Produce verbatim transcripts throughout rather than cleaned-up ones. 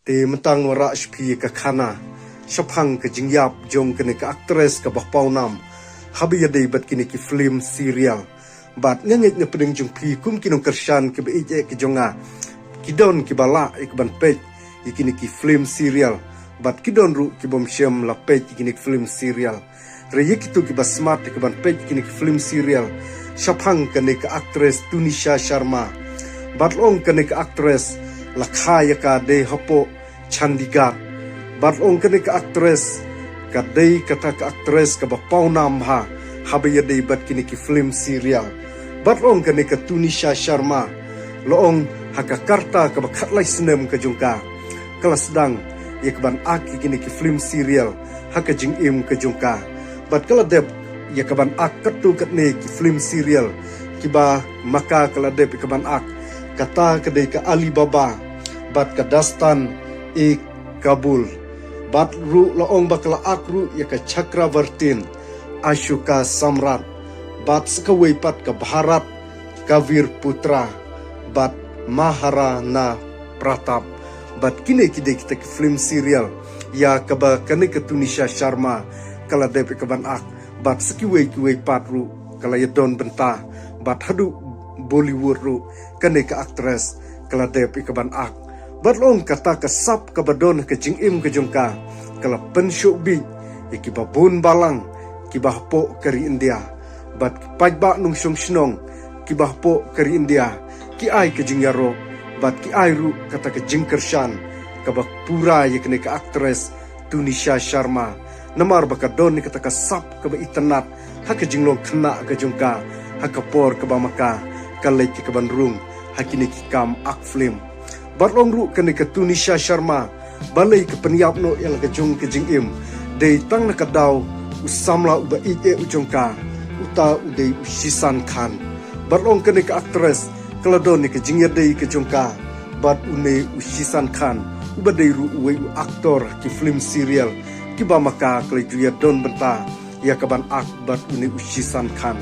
Te mynta ngan wanrah sha phi ka khana shaphang ka jingïap jong kane ka actress kaba pawnam haba ïadei bad kine ki film serial. Bad nga ngeit na pdeng jong phi kum ki nongkyrshan kiba ïeit eh ki jong nga, ki don kiba lah ïa ka ban peit ïa kine ki film serial, bad ki don ruh kibym shym la peit ïa kine ki film serial. Hynrei ïa kito kiba smat ïa ka ban peit ïa kine ki film serial shaphang kane ka actress Tunisha Sharma. Bad la ong kane ka actress la kha ïa ka dei hapoh Chandigarh. Bad la ong kane ka actress ka dei kata ka actress kaba pawnam bha haba ïadei bad kine ki film serial. Bad la ong kane ka Tunisha Sharma, la ong ha ka rta kaba khatlai snem ka jong ka, ka la sdang ïa ka ban ak ïa kine ki film serial ha ka jingim ka jong ka. Bad ka la dep ïa ka ban ak katto katne ki film serial kiba ma ka ka la dep ïa ka ban ak. Kata ka dei ka Ali Baba, bad ka Dastan-e-Kabul. Bad ruh la ong ba ka la ak ruh ïa ka Chakravartin, Ashoka Samrat, bad sa kawei pat ka Bharat Kavier Putra, bad Maharana Pratap. Bad kine ki dei kita ki film serial ïa kaba kane ka Tunisha Sharma ka la dep ïa ka ban ak. Bad sa kiwei kiwei pat ruh ka la ïadon bynta, bad haduh Bollywood ruh kane ka actress ka la dep ïa ka ban ak. Bad la ong kata ka sap kaba don ha ka jingim ka jong ka, ka la pynshoh bit ïa kiba bun balang kiba hapoh ka ri India, bad ki paidbah nongshong shnong kiba hapoh ka ri India, ki ai ka jingïaroh bad ki ai ruh kata ka jingkyrshan kaba pura ïa kane ka actress Tunisha Sharma, namar ba ka don ïa kata ka sap kaba itynnad ha ka jinglong khynnah ka jong ka, ha ka por kaba ma ka ka leit ïa ka ban rung ha kine ki kam ak film. Bad la ong ruh kane ka Tunisha Sharma, balei ka pynïap noh ïa la ka jong ka jingim, dei tang na ka daw u samla uba ïeit eh u jong ka, uta u dei u Shishan Khan. Bad la ong kane ka actress ka la don ïa ka jingïadei ka jong ka bad une u Shishan Khan, uba dei ruh uwei u actor ki film serial kiba ma ka ka la ju ïadon bynta ïa ka ban ak bad une u Shishan Khan.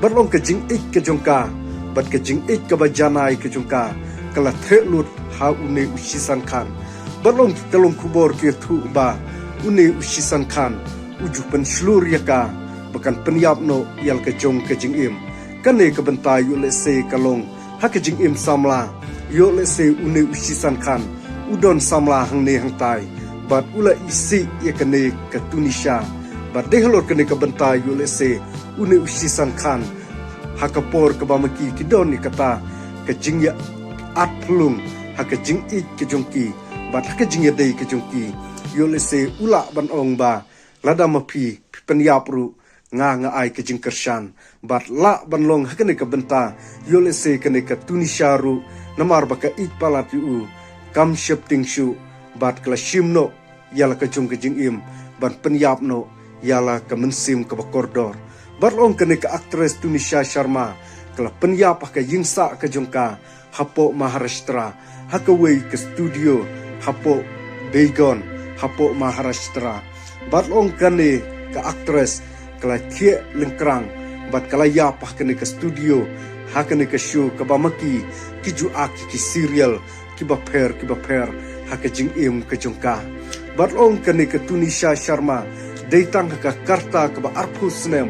Bad la ong ka jingïeit ka jong ka bad ka jingïeit kaba janai ka jong ka, ka la theh lut ha une u Shishan Khan. Bad la ong ki tyllong khubor ki ïathuh ba une u Shishan Khan u ju pynshlur ïa ka ba kan pynïap noh ïa la ka jong ka jingim. Kane ka bynta ïoh lehse ka long ha ka jingim samla. Ïoh lehse une u Shishan Khan u don samla hangne hangtai, bad u la isih ïa kane ka Tunisha. Bad dei halor kane ka bynta ïoh lehse une u Shishan Khan, ha ka por kaba ma ki ki don ïa kata ka jingïa at phlung ha ka jingïeit ka jong ki bad ha ka jingïadei ka jong ki, ïoh lehse u lah ban ong ba lada ma phi phi pynïap ruh, nga nga ai ka jingkyrshan. Bad lah ban long ha kane ka bynta ïoh lehse kane ka Tunisha ruh, namar ba ka ïeit palat ïa u, kam sheptieng shuh, bad ka la shim noh ïa la ka jong ka jingim ban pynïap noh ïa la ka mynsiem kaba kordor. Bad la ong kane ka actress Tunisha Sharma ka la pynïap ha ka ïingsah ka jong ka hapoh Maharashtra, ha kawei ka studio hapoh Begun, hapoh Maharashtra. Bad la ong kane ka actress ka la thiah lyngkrang bad ka la ïap ha kane ka studio, ha kane ka show kaba ma ki ki ju ak ki serial kiba pher kiba pher ha ka jingim ka jong ka. Bad la ong kane ka Tunisha Sharma, dei tang ha ka rta kaba arphew snem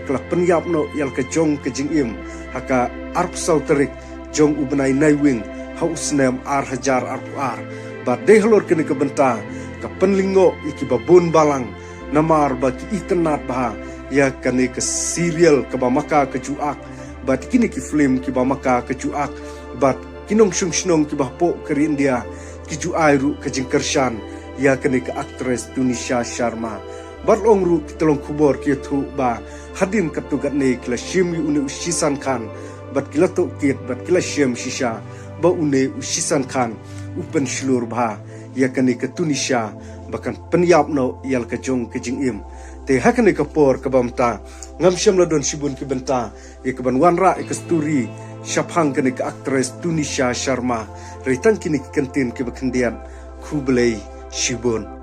ka la pynïap noh ïa la ka jong ka jingim ha ka arphew saw tarik jong u bnai Naiwieng ha u snem ar hajar arphew ar. Bad dei halor kane ka bynta ka pynlyngngoh ïa kiba bun balang, namar ba ki itynnad bha ïa kane ka serial kaba ma ka ka ju ak bad kine ki film kiba ma ka ka ju ak. Bad ki nongshong shnong kiba hapoh ka ri India ki ju ai ruh ka jingkyrshan ïa kane ka actress Tunisha Sharma. Bad la ong ruh ki tyllong khubor ki ïathuh ba hadien katto katne ki la shim ïa une u Shishan Khan, bad ki la tohkit bad ki la shem shisha ba une u Shishan Khan u pynshlur bha ïa kane ka Tunisha ba kan pynïap noh ïa la ka jong ka jingim. Te ha kane ka por kaba mynta ngam shym la don shibun ki bynta ïa ka ban wanrah ïa ka story shaphang kane ka actress Tunisha Sharma. Hynrei tang kine ki kyntien kiba khyndiat. Khublei shibun.